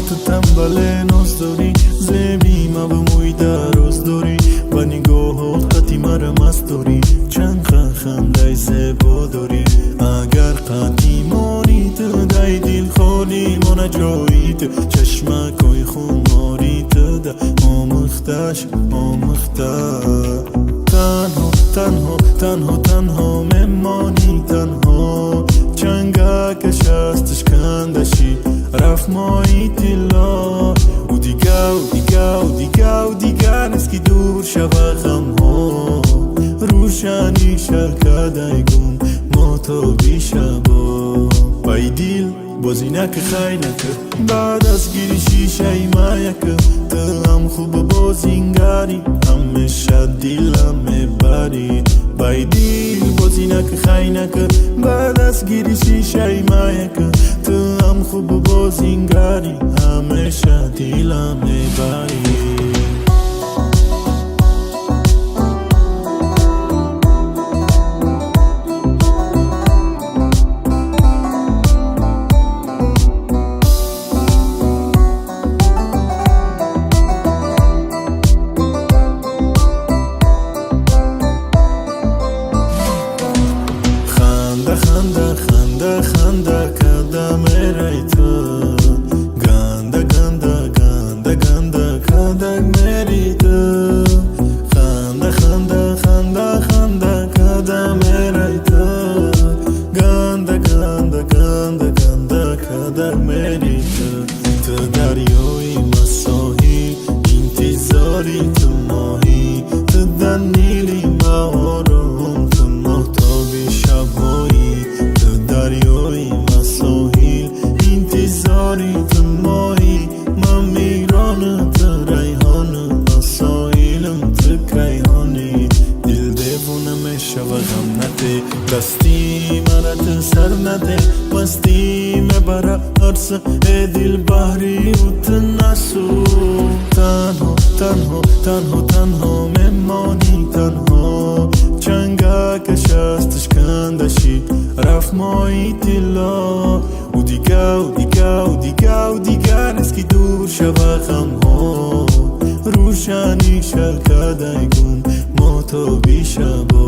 Ту танбале ноз дорӣ, зеби маву мӯи дароз дорӣ, ба нигоҳот қати мара маст дорӣ, чанд хандаи зебо дорӣ. Агар қати монӣ ту, дай дил холӣ мона ҷои ту, чашмакҳои хумори ту да омӯхташ омӯхта. Танҳо, танҳо, танҳо, танҳо мемонӣ танҳо, чангакаш аз тишкандашӣ рафт моҳи тилло. Ӯ дига, ӯ дига, ӯ дига, ӯ дига нест, ки дур шава ғамҳо, рӯшани шаркадай гум моҳтоби шабо. Бай дил бозӣ нака, хай нака, баъд аз гири шишаи маяка. Ту ҳам хуб бозингарӣ, ҳамеша дилам мебарӣ. Бай дил бозӣ нака, хай нака, баъд аз гири шишаи маяка. Ту ҳам хуб бозингарӣ, ҳамеша дилам мебарӣ. Ханда, ханда, ханда, ханда када мерай ту, ганда, ганда, ганда, ганда кадаг мери ту. Ханда, ханда, ханда, ханда када мерай ту, ганда, ганда, ганда, ганда кадаг мери ту. Ту дарёи масоҳил, интизори ту моҳӣ, ту дар нили ма ором, ту моҳтоби шабҳоӣ. Ту дарёи масоҳил, интизори ту моҳӣ, ман мигрону ту райҳону, ман соҳилам, ту кайҳонӣ. Дил девона мешава, ғам наде, дасти мара ту сар наде, мастӣ мебара ҳарса, э дил баҳри ӯ ту насӯ. Танҳо, танҳо, танҳо, танҳо мемонӣ танҳо, чангакаш аз тишкандашӣ рафт моҳи тилло. Ӯ дига, ӯ дига, ӯ дига, ӯ дига нест, ки дур шава ғамҳо, рӯшани шаркадай гум моҳтоби шабо.